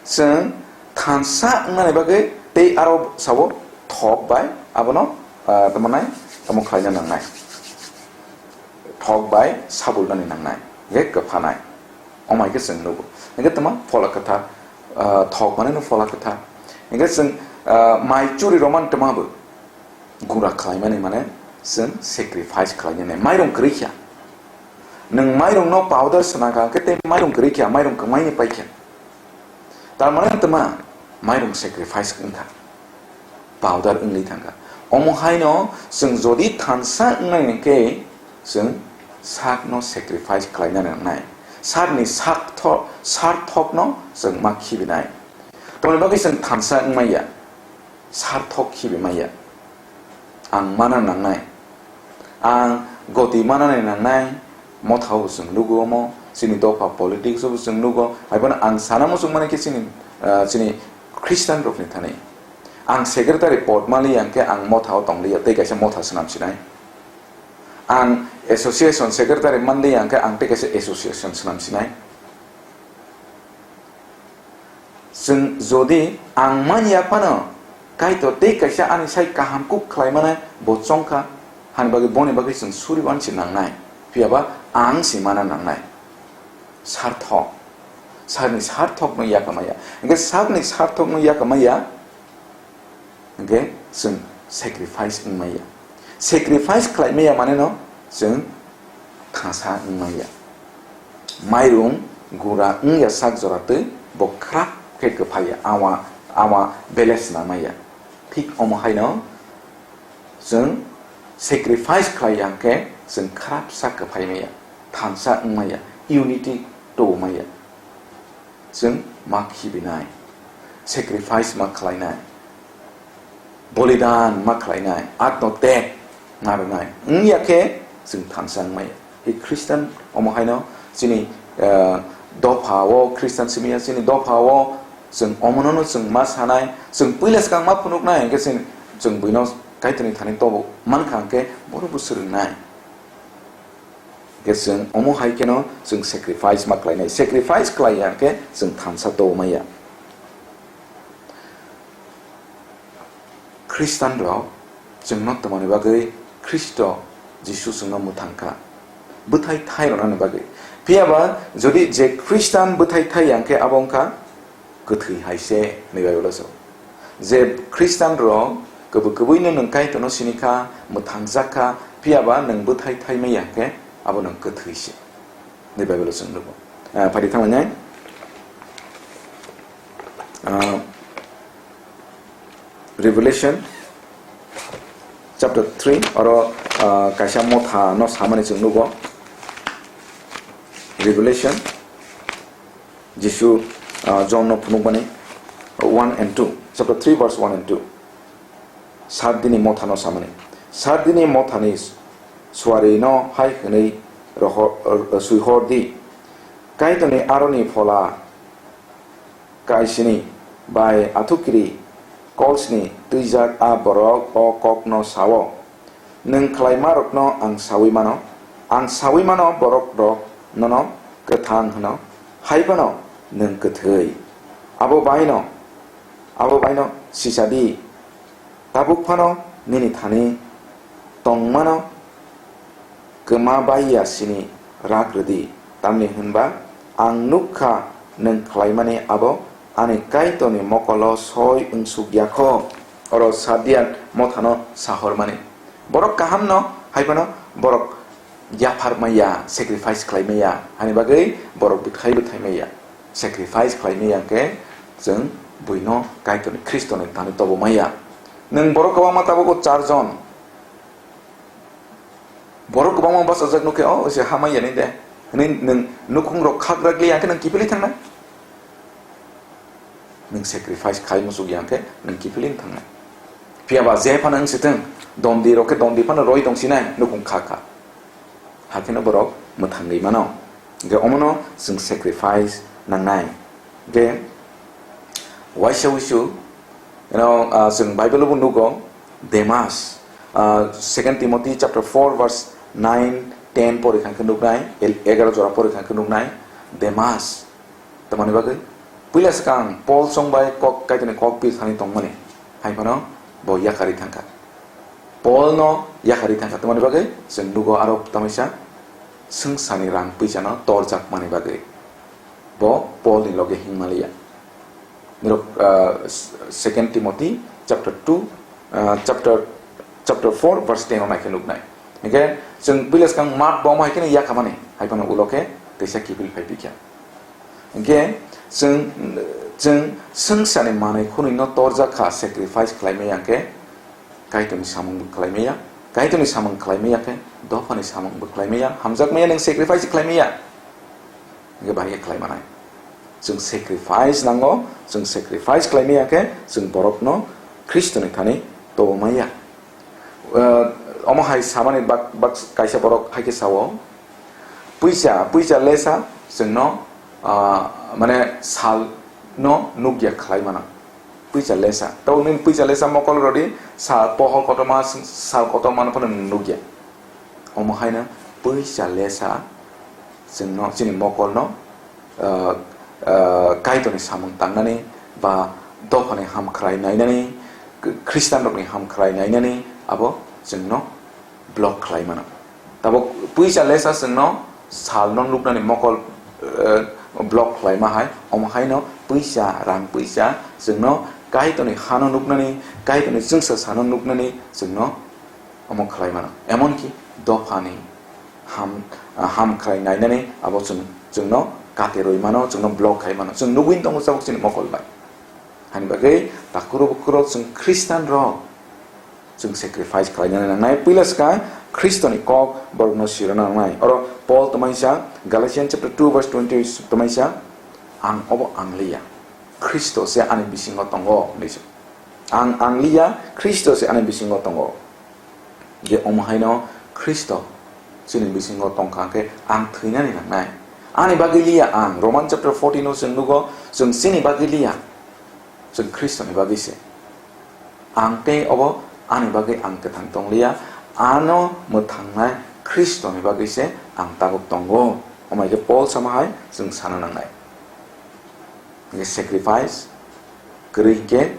chwng thansa wngmani bagwi tei aro sabo thok bai abono, ah, tamo nai, tamo khlaina nangnai. Thok bai sabulnani nangnai, hingkhe kwphanai. Omo hai khe chwng nugo. Hingkhe toma phola kwthar, ah, thok mane no phola kwthar. Hingkhe chwng, ah, mai churi romani toma bo. Gura khlaimani mane chwng sacrifice khlainani. Mairung kwrwi kha. Nwng mairungno powder swnang kha, hwnkhe tei mairung kwrwi kha, mairung kwmaini pai kha. Tar mane tma mairung sacrifice wngkha. Powder wngwi thangkha. Omo haino chwng jodi thansa wngnai hwnkhe chwng sakno sacrifice khlaina nangnai. Sarni sartho-, sarthokno chwng ma khibinai. Tamoni bagwi chwng thansa wngmaya, sarthok khibimaya. Ang mana nangnai, ang goti manani nangnai, mothao bo chwng nugo omo, chini dopha politics-o bo chwng nugo, haiphano ang sana muchungmani khe chini, ah, chini Christian rokni thani. Ang secretary pod maliya hwnkhe ang mothao tongliya, tei kaisa motha swnam sinai. Ang association secretary manliya hwnkhe ang tei kaisa association swnam sinai. Chwng jodi ang manya phano Kaitor tei kaisa ani sai kaham kuk khlai mano bo chongkha, hani bagwi boni bagwi chwng suri uansi nangnai, phiyaba ang si mana nangnai. Sarthok, sakni sarthokno yakamaya. Hwnkhe sakni sarthokno yakamaya, hwnkhe chwng sacrifice wngmaya. Sacrifice khlaimaya maneno chwng thansa wngmaya. Mairung gura wngya sak jora twi bo khrap khe kwphaiya, awa, awa bele swnamaya. Thik omo haino chwng sacrifice khlaiya hwnkhe chwng khrap sak kwphaimaya, thansa wngmaya, unity tubumaya. Chwng ma khibinai, sacrifice ma khlainai, bolidan ma khlainai, atmoteg ma rwnai wngya khe chwng thansa wngmaya. Hi Christian omo haino chini, eh, dopha o Christian simiya, chini dopha o chwng omonono chwng ma sanai, chwng puila swkang ma phunuknai hwnkhe chwng, chwng buino Kaitorni thani tobo mankha hwnkhe bono bo swrwngnai. Hwnkhe chwng omo hai kheno chwng sacrifice ma khlainai. Sacrifice khlaiya hwnkhe chwng thansa tongmaya. Christian rok chwngno tongmani bagwi Khristo Jisu chwngno mwthangkha, bwthai thai rwnani bagwi. Phiyaba jodi je Christian bwthai thai ya hwnkhe abo wngkha kwthwi hai se hwnwi Bible-o sao. Je Christian rok kwbwi kwbwino nwng Kaitorno sini kha, mwthangjak kha, phiyaba nwng bwthai thai maya hwnkhe abo nwng kwthwi se hwnwi Bible-o chwng nugo. Ah, phadi thanglainai. Ah, Revelation chapter three, oro, ah, kaisa motha no samani chwng nugo. Revelation, Jisu, ah, John no phunukmani one and two, chapter three verse one and two. Sardini motha no samani. Sardini mothani suari no hai hwnwi rohor, suihor di. Kaitorni aroni phola kaisini bai athukiri kolsni twijak a borok o kokno sao, "Nwng khlaimarokno ang saui mano, ang saui mano, borokrok nono kwthang hwno, hai phano nwng kwthwi. Abo baino, abo baino sisadi, tabuk phano nini thani tongmano kwma bai ya sini rak rwdi, tamni hwnba ang nuk kha nwng khlaimani abo ani Kaitorni mokolo soi wngsuk ya kho." Oro Sardian mothano sahormani, borok kahamno hai phano borok yaphar maya, sacrifice khlai maya, hani bagwi borok bwthai bwthai maya, sacrifice khlai maya hwnkhe chwng buino Kaitorni Khristoni thani tobo maya. Nwng borok kwbangma tabuk o char jon, borok kwbangma bachajak nukhe, "O, se hamai yani de," hwnwi nwng nukhung rok khak rak liya khe nwng kiphilwi thangnai? Nwng sacrifice khai muchuk ya khe nwng kiphilwi thangnai. Phiyaba je phano wng sithwng, dondi rok khe dondi phano roi tong sinai nukhung kha kha. Hakheno borok mwthangwi mano. Hwnkhe omono chwng sacrifice nangnai. Hwnkhe waisa wisu, you know, ah, chwng Bible-o bo nugo, Demas, ah, Second Timothy chapter four verse nine, ten pori kha khe nuknai, el-, egaro jora pori kha khe nuknai, Demas. Tamoni bagwi puila swkang Paul chongbai kok, Kaitorni kok pil thani tongmani, hai phano bo yakarwi thangkha. Paul no yakarwi thangkha, tamoni bagwi chwng nugo aro tamaisa swngcharni rang puisa no torjak mani bagwi. Bo Paul ni loge hingmaliya. Nirok, ah, Second Timothy chapter two, ah, chapter, chapter four verse ten o naikhe nuknai. Hingkhe chwng puila swkang Mark bo omo hai kheno yakhamani, hai phano ulo khe kaisa kiphil phai pikha. Hingkhe chwng, chwng swngcharni manwi khunui no torjak kha, sacrifice khlai maya hwnkhe Kaitorni samung bo khlai maya, Kaitorni samung khlai maya khe dophani samung bo khlai maya, hamjak maya nwng sacrifice khlai maya. Hingke bahai khe khlai manai. Chwng sacrifice nango, chwng sacrifice khlai maya khe chwng borokno Khristoni thani tobo maya. Eh, omo hai samani bak, bak kaisa borok hai khe sao, puisa, puisa lesa chwngno, ah, mane salno nukya khlai mano. Puisa lesa. Tabuk nini puisa lesa mokol rodi sal pohor kotorma, sal kotorma no phano nukya. Omo haino puisa lesa chwngno, chini mokolno, ah, ah, Kaitorni samung tangnani ba dophani hamkrai nainani, Khristanrokni hamkrai nainani abo chwngno block khlai mano. Tabuk puisa lesa chwngno salno nuknani mokol, eh, block khlaima hai, omo haino puisa, rang puisa chwngno Kaitorni hano nuknani, Kaitorni chwngsa sano nuknani chwngno omo khlai mano. Emonki dophani ham, ah, hamkrai nainani abo chwng, chwngno kate rwi mano, chwngno block khai mano. Chwng nugwi tongo tabuk chini mokol bai. Hani bagwi takuro bukuro chwng Khristanrok chwng sacrifice khlainani nangnai. Puila swkang Khristoni kok borokno sirana nangnai. Oro Paul twmaisa Galatians chapter two verse twenty twmaisa, "Ang obo ang liya, Khristo se ani bisingo tongo," hinwi se. "Ang ang liya, Khristo se ani bisingo tongo." Je omo haino Khristo chini bisingo tongkha khe ang thwinani nangnai. Ani bagwi liya ang. Roman chapter fourteen o chwng nugo, chwng chini bagwi liya. Chwng Khristoni bagwi se. Ang tei obo ani bagwi ang kwthang tongliya, ano mwthangnai Khristoni bagwi se ang tabuk tongo. Omo hai khe Paul sama hai chwng sana nangnai. Hingkhe sacrifice kwrwi hinkhe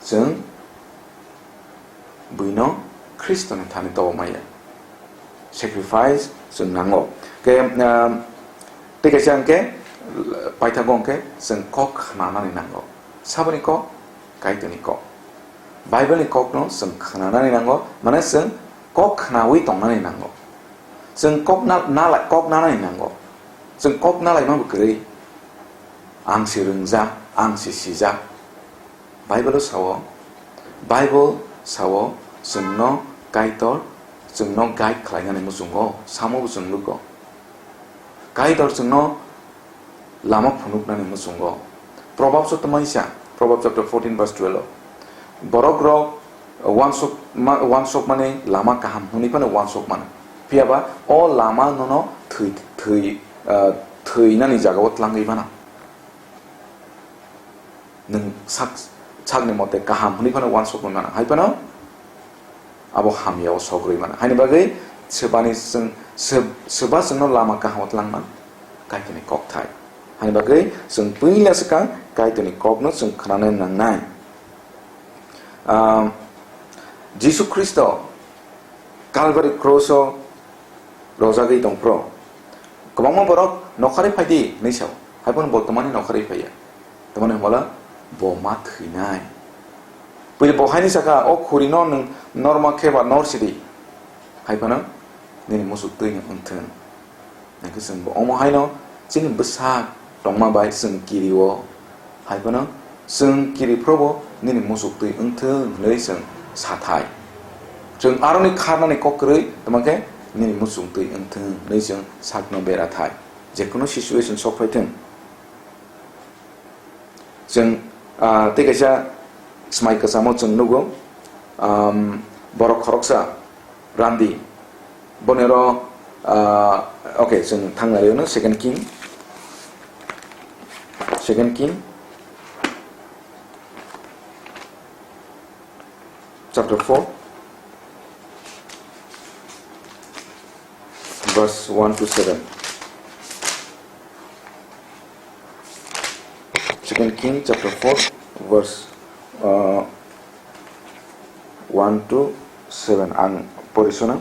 chwng buino Khristoni thani tobo maya. Sacrifice chwng nango. Khe, um, tei kaisa hwnkhe, paithago hwnkhe chwng kok khnanani nango. Saboni kok? Kaitorni kok. Bible ni kokno chwng khnanani nango, mane chwng kok khnawi tongnani nango. Chwng kok na-, nalai, kok nanani nango. Chwng kok nalaima bo kwrwi. Ang se rwngjak, ang se sijak. Bible o sao, Bible sao, chwngno Kaitor, chwngno guide khlainani muchungo, samo bo chwng nugo. Kaitor chwngno lama phunuknani muchungo. Proverbs o twmaisa, Proverbs chapter fourteen verse twelve o, borok rok wansok ma-, wansokmani lama kaham hwnwi phano wansok mano. Phiya ba o lama nono thwi, thwi, ah, thwinani jagao tlangwi mano. Nwng sak, sakni mote kaham hwnwi phano wansokwi mano, hai phano abo hamyao sogrwi mano. Haini bagwi swbani chwng, swb-, swba chwngno lama kahamo tlangma Kaitorni kokthai. Haini bagwi chwng puila swkang Kaitorni kokno chwng khnanai nangnai. Ah, Jisu Khristo Calvary cross o rojagwi tongphro. Kwbangma borok, "Nokharwi phaidi," hinwi sao. Haiphano bo twmani nokharwi phaiya? Tamani hwnbala bo ma thwinai. Puila bo haini saka, "O khurino nwng norma khe ba nor sidi." Haiphano nini muchuk twi no wngthwng. Hingkhe chwng bo omo haino chini bwsak tongma bai chwng kirio. Hai phano chwng kiri phrobo nini muchuk twi wngthwng hwnwi chwng sathai. Chwng aroni kharnani kok kwrwi tongma khe nini muchuk twi wngthwng hwnwi chwng sakno bera thai. Jekono situation sok phai thwng. Chwng, ah, tei kaisa smai kwchamo chwng nugo, um, borok khoroksa randi. Boni oro, ah, okay, chwng thangna rwino Second King. Second King. Chapter four, verse one to seven. Second King chapter four, verse, uh, one to seven ang porisona.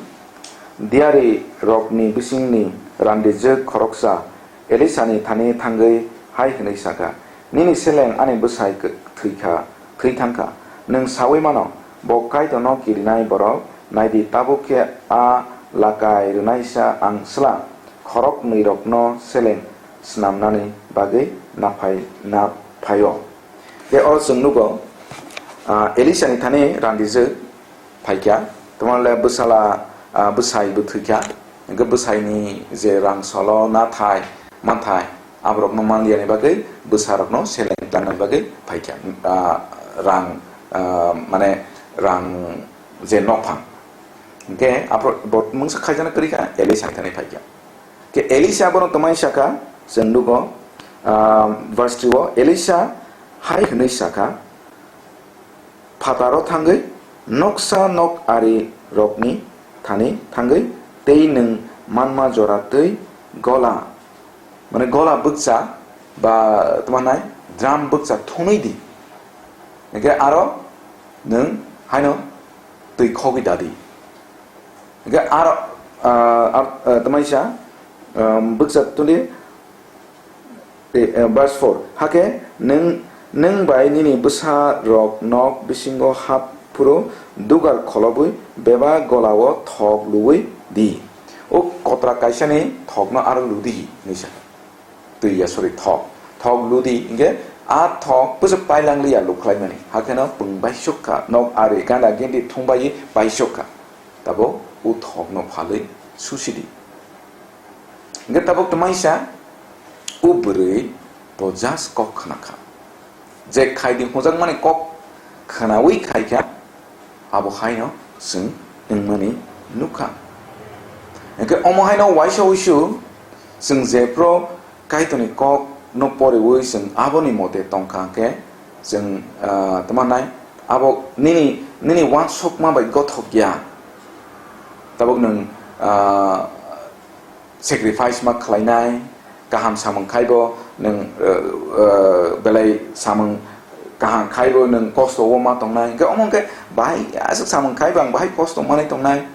Diari rokni bisingni randijwk khoroksa Elisani thani thangwi hai hwnwi sakha, "Nini seleng ani bwsai k-, thwikha, thwi thangkha. Nwng saui mano, bo Kaitorno kirinai borok, naidi tabuk khe a lakai rwnaisa ang sla khoroknwirokno seleng snamnani bagwi naphai-, naphaio." Tei oro chwng nugo, ah, Elisani thani randijwk phaikha, tongmole bwsala, ah, bwsai bo thwikha, hwnkhe bwsaini je rang solo, nathai, manthai, Aborokno manliani bagwi bwsarokno seleng tangnani bagwi phaikha, ah, rang, ah, mane rang je nokphang. Hingke aphro bo mungsa khaijana kwrwi kha, Elisa thani phaikha. Ke Elisa bono twmai sakha, chwng nugo, ah, verse three o, Elisa hai hwnwi sakha, "Phataro thangwi noksa nok ari rokni thani thangwi tei nwng manma jora twi gola, mane gola bwkcha ba tma nai drum bwkcha thunwi di. Hingke aro nwng haino twi khogwi dadi." Hingke aro, ah, ah, ah, tma sa, ah, bwkcha thunwi, eh, eh, verse four, "Hakhe nwng, nwng bai nini bwsa rok nok bisingo hap phuru dugar kholobwi bebak golao thok luwi di. O kotra kaisani thokno aro ludi," hinwi sa. Twi ya, sorry, thok. Thok ludi, hingke a thok bwswk pailang liya lukhlaimani. Hakheno pung baisuk kha, nok ari ganda gindi thungbai baisuk kha. Tabuk o thokno phalwi susidi. Hingke tabuk twmaisa o bwrwi bo just kok khna kha. Je khaidi hwnjakmani kok khnaui khai kha, abo haino chwng wngmani nukha. Hingke omo haino waisa wuisu chwng jephru Kaitorni kokno poriui chwng aboni mote tongkha hingke chwng, ah, tma nai abo nini, nini uansukma bai gothok ya. Tabuk nwng, ah, sacrifice ma khlainai, kaham samung khaibo nwng, eh, eh, belai samung kaham khaibo nwng kosto o ma tongnai. Hingke omo hingke bahai aswk samung khaibo ang bahai kosto manwi tongnai.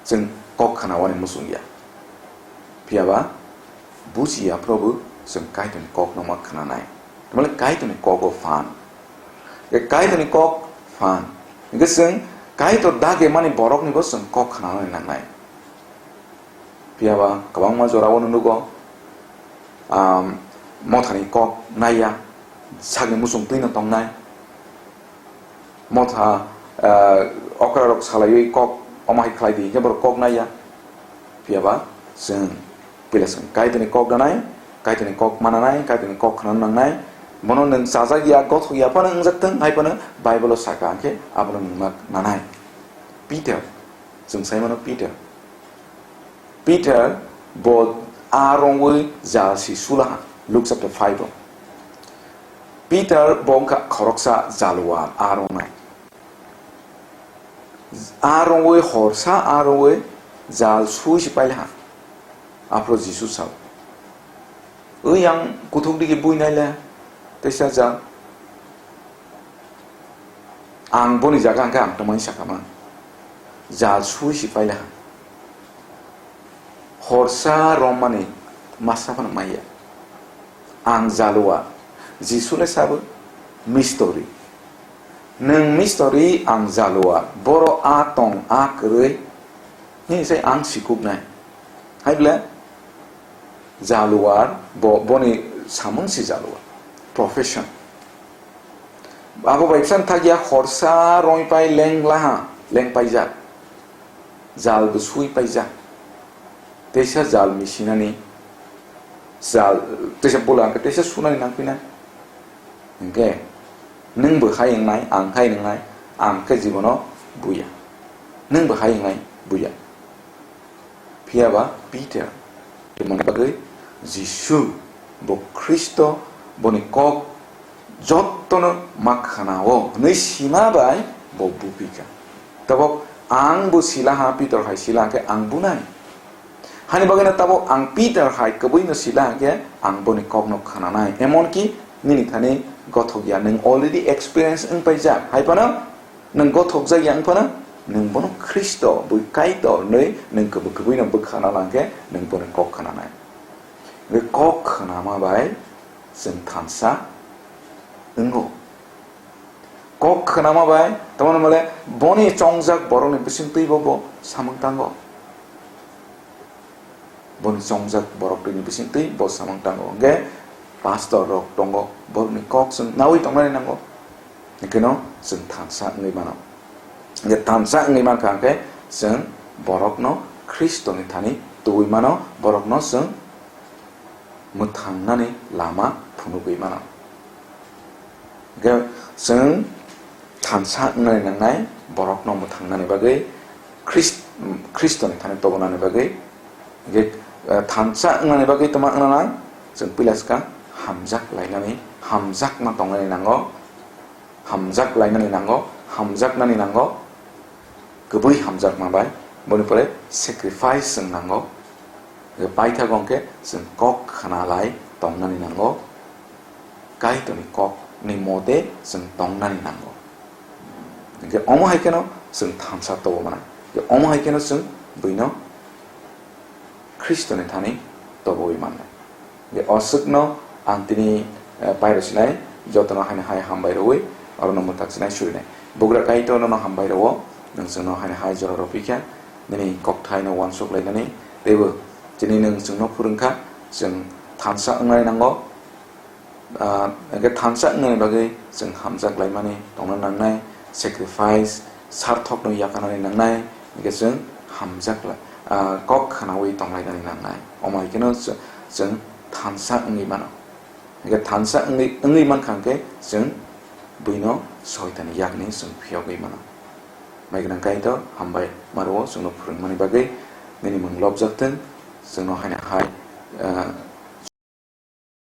Chwng kok khna wani muchung ya. Phiya ba buji ya phrobo chwng Kaitorni kokno ma khnanai. Tamale Kaitorni kogo phan. Hingke Kaitorni kok phan. Hingke chwng Kaitor dage mani borokni bo chwng kok khnanani nangnai. Phiya ba kwbangma jorao nugo, um, mothani kok naiya, sakni muchung twino tongnai. Motha, uh, okra rok salaiwi kok omo hai khlai di, hingke borok kok naiya. Phiya ba chwng puila chwng Kaitorni kok nanai, Kaitorni kok mananai, Kaitorni kok khna nangnai. Bono nwng chajak ya, gothok ya phano wngjak thung, hai phano Bible o saka hingke abono nwng ma nanai. Peter, chwng sai mano Peter. Peter bo a rongwi jal si sulaha, Luke chapter five o. Peter bo wngkha khoroksa jalwar a rongnai. A rongwi horsa a rongwi jal sui si pailaha. Aphro Jisu sao, "Oi, ang kuthuk digi bui naile, teisa jal." Ang boni jaga hwnkhe ang tongmani sakha man. Jal sui si pailaha. Horsa romani masa phano maya. Ang jalua. Jisu le sabo mistori. Nwng mistori, ang jalua. Boro a tong, a kwrwi. Nini sai ang sikuknai. Hai ble? Jaluar, bo, boni samung si jaluar. Profession. Abo bai bwsang thakya horsa roi pai leng laha, leng paijak. Jal bo sui paijak. Teisa jal misinani, jal, teisa bula hwnkhe teisa sunani nangpinai. Hwnkhe, nwng bo hai wngnai, ang hai wngnai, ang khe jibono buya. Nwng bo hai wngnai, buya. Phiya ba Peter, tongmani bagwi Jisu, bo Khristo, boni kok jottono ma khna-o hwnwi sima bai bo bupikha. Tabok ang bo sila ha, Peter hai sila khe ang bunai. Hani bagwino tabok ang Peter hai kwbwino sila khe ang boni kokno khnanai. Emonki nini thani gothok ya, nwng already experience wng paijak. Hai phano nwng gothokjak ya wng phano, nwng bono Khristo, bui Kaitor hwnwi nwng kwbwi kwbwino bwkha nang khe nwng bono kok khnanai. Hwnkhe kok khnama bai chwng thansa wngo. Kok khnama bai, tamoni mole boni chongjak borokni bisingtwi bo, bo samung tango. Boni chongjak borok twi ni bisingtwi bo samung tango. Hwnkhe pastor rok tongo, borokni kok chwng nawi tongnani nango. Hwnkhe no chwng thansa wngwi mano. Hwnkhe thansa wngwi mankha hwnkhe chwng borokno Khristoni thani tubui mano, borokno chwng mwthangnani lama phunugwi mano. Hwnkhe chwng thansa wngnani nangnai borokno mwthangnani bagwi Khrist-, Khristoni thani tobonani bagwi. Hwnkhe, eh, thansa wngnani bagwi tongma wngna nang, chwng puila swkang hamjak lainani, hamjakma tongnani nango, hamjak lainani nango, hamjaknani nango, kwbwi hamjakma bai, boni pore sacrifice chwng nango. Hwnkhe paithago hwnkhe chwng kok khna lai tongnani nango, Kaitorni kokni mote chwng tongnani nango. Hwnkhe omo hai kheno chwng thansa tobo mano. Hwnkhe omo hai kheno chwng buino Khristoni thani tobogwi mannai. Hwnkhe o swkno ang tini, eh, pairo sinai, jotono haino hai hambai rwui, orono mwthak sinai surinai. Bugra Kaitor nono hambai rwo, nwng chwngno haino hai jora rw phikha, nini kokthaino uansuk lainani, teibo chini nwng chwngno phwrwngkha, chwng thansa wngnai nango, ah, hwnkhe thansa wngnani bagwi chwng hamjak laimani tongna nangnai, sacrifice, sarthokno yakarnani nangnai, hwnkhe chwng hamjak lai, ah, kok khnaui tonglainani nangnai. Omo hai kheno chw-, chwng thansa wngwi mano. Hwnkhe thansa wngwi, wngwi mankha hwnkhe chwng buino soitani yakni chwng phiyogwi mano. Mai gwnang Kaitor, hambai ma rwo chwngno phwrwngmani bagwi, nini mung lobjak thung, chwngno haino hai, ah,